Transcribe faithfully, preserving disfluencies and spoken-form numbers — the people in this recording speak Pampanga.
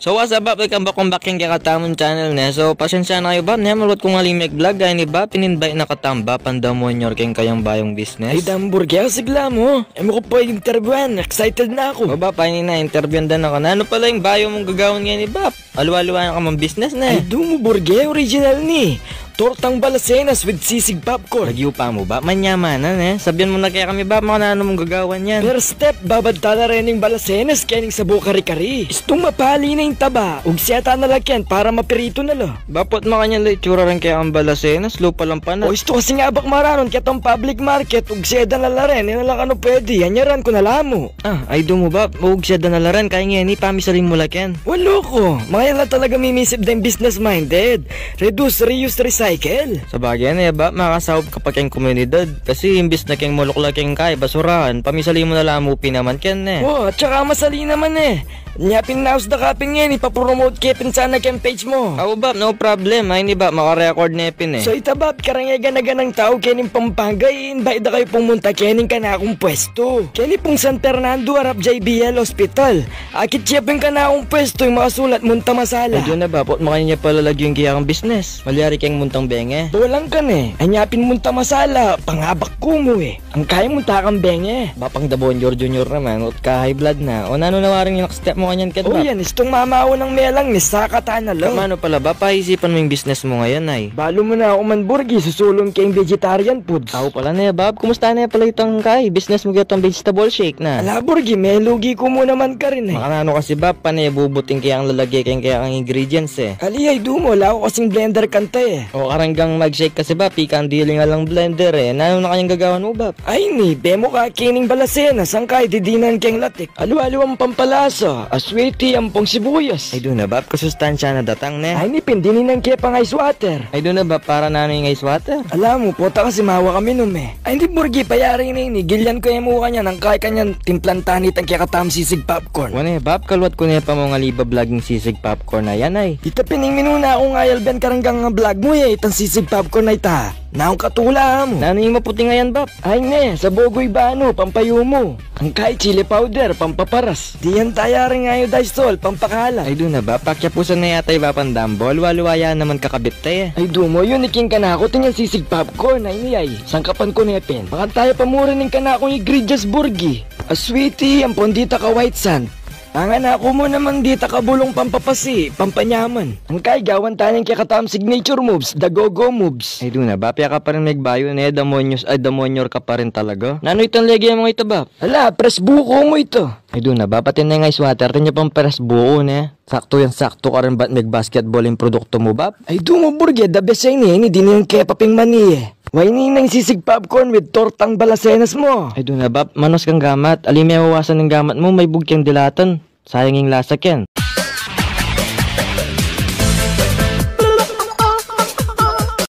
So what's up, Bap? Welcome back, welcome back keng kekatamung channel, ne? So pasensya na kayu, Bap, ne? Maluat kung aling meg-vlog, kaya ini, Bap, pininvite na katamung Bap, ang damu nyo keng kayang bayung business. Ay, damu, Burgi, asigla mu. E mu ku pa interviewan, excited na aku. O, Bap, ay ini na, interviewan da na ku. Nanu pala ing bayu mung gagawan ngeni, Bap? Aliwa-aliwa na ka mang business, ne? Ay, dumu, Burgi, original ini. Tortang balasenas with sisig popcorn. Lagyu pa mu, Bap, manyaman na, ne? Sabian mu na kekami, Bap, makananu mung gagawan yan. First step, babad tala rening balasenas kening sabu kari-kari. Istung mapali na ing taba, ugse ta na la ken para mapiritu na la. Bap, ot makanyan la itsura reng kekang balasenas, lupa lang pana. O, istu kasing abak maranun ketang public market, ugse da na la ren, e na la kanu pwede, anyaran ku na la mu. Ah, ay dumu, Bap, ugse da na la ren, kaya ngeni pamisalin mu la ken. Walu ku, makanyan la talaga mimisip deng business minded. Reduce, reuse, recycle. Sabagay ne, Bap, makasaup ka pa keng komunidad. Kasi imbis na keng muluk la keng kayang basurahan, pamisalin mu na la mu pin naman ken, ne? O, at saka masali naman, e. Nya pin, naus da ka pin ngeni, ipapromote ke pin sana keng page mu. Aw, Bap, no problem. Ay ini, Bap, makarecord ne pin, e. So ita, Bap, kareng gana-ganang tau kening Pampanga, i-invite da kayu pung munta kening kanakung pwestu. Keni pung San Fernando, arap J B L Hospital. Akit ye pung kanakung pwestu, ing makasulat Munta Masala. Ay, dyu na, Bap, ot makanyan ya pala lagyu ing kekang business. Malyari keng muntang benge. Bolang ka ne, anya pin Munta Masala, pangabak ku mu, e. Ang kaya munta kang benge. Bap, pang Dabonyor Junior naman, ot ka-high blood na. O nanu na waring next step mu kanyan ken, Bap? O yan, istung mamaunang melang ne, saka ta na la. Kamanu pala, Bap, paisipan mu ing business mu ngeni, ay? Balu mu na ku man, Burgi, susulung ke ing vegetarian foods. Aw pala ne, Bap, kumusta ne pala itang kay business mu ketang vegetable shake na? Ala, Burgi, melugi ku mu naman karin, e. Makananu kasi, Bap, pane bubut ing kekang lalage keng kekang ingredients, e. Ali, ay dumu, ala ku kasing blender kanta, e. O, kareng gang mag-shake kasi, Bap, ikang diling alang blender, e. Nanu na kayang gagawan mu, Bap? Ay ini, be mu ka kening balasenas, ang kay didinan keng latik. Aliwa-aliwang pampalasa, aswete, ampong sibuyas. Ay dyu na, Bap, kasustansya na datang, ne? Ay ini pin, dinan ke pang ice water. Ay dyu na, Bap, para nanu ing ice water? Ala mu, pota kasi mawa kami nung, e. Ay ini, Burgi, payari na ini, gilyan ku e mu kanyan, ang kay kanyan timplan ta ne itang kekatamung sisig popcorn. Wa ne, Bap, kaluat ku ne pa mung aliba-vlog ing sisig popcorn a yan, ay. Ita pin ing minuna kung ayalben kareng gang vlog mu, e, itang sisig popcorn a ita. Nanu ing katula mu? Nanu ing maputing a yan, Bap? Ay ne, sabugu ibano, pampayumu. Ang kay chili powder, pampaparas. Dinan ta ya ring iodized salt, pampakalat. Ay dyu na, Bap, pakyapusan na yata i Bapang Dambo, aliwa-aliwa ya naman kakabit ta, e. Ay dumu, yun, iking kanaku, tingin sisig popcorn, ay ini, ay. Sangkapan ku ne pin. Makanyan ta ya pa mu rin ing kanakung ingredients, Burgi. Aswete, ampong dita ka white sand. Ang kanaku mu naman dita ka bulung, pampapasi, pampanyaman. Ang kay gawan ta neng kekatamung signature moves, the go-go moves. Ay dyu na, Bap, ya ka pa rin megbayu, ne? Demonyos, ay, demonyor ka pa rin talaga. Nanu itang lege mung ita, Bap? Ala, press buko mu ita. Ay dyu na, Bap, atin neng ice water, atin ya pang press buko, ne? Saktu yang saktu karin bat meg-basketball ing produktu mu, Bap. Ay dumu, Burgi, the best ya ini, ini dinan ke pa pin mani, e. Wa, ini na ing sisig popcorn with tortang balasenas mu. Ay dyu na, Bap, manus kang gamat. Ali, mewawasan ing gamat mu, maibug keng dilatan. Sayang ing lasa ken.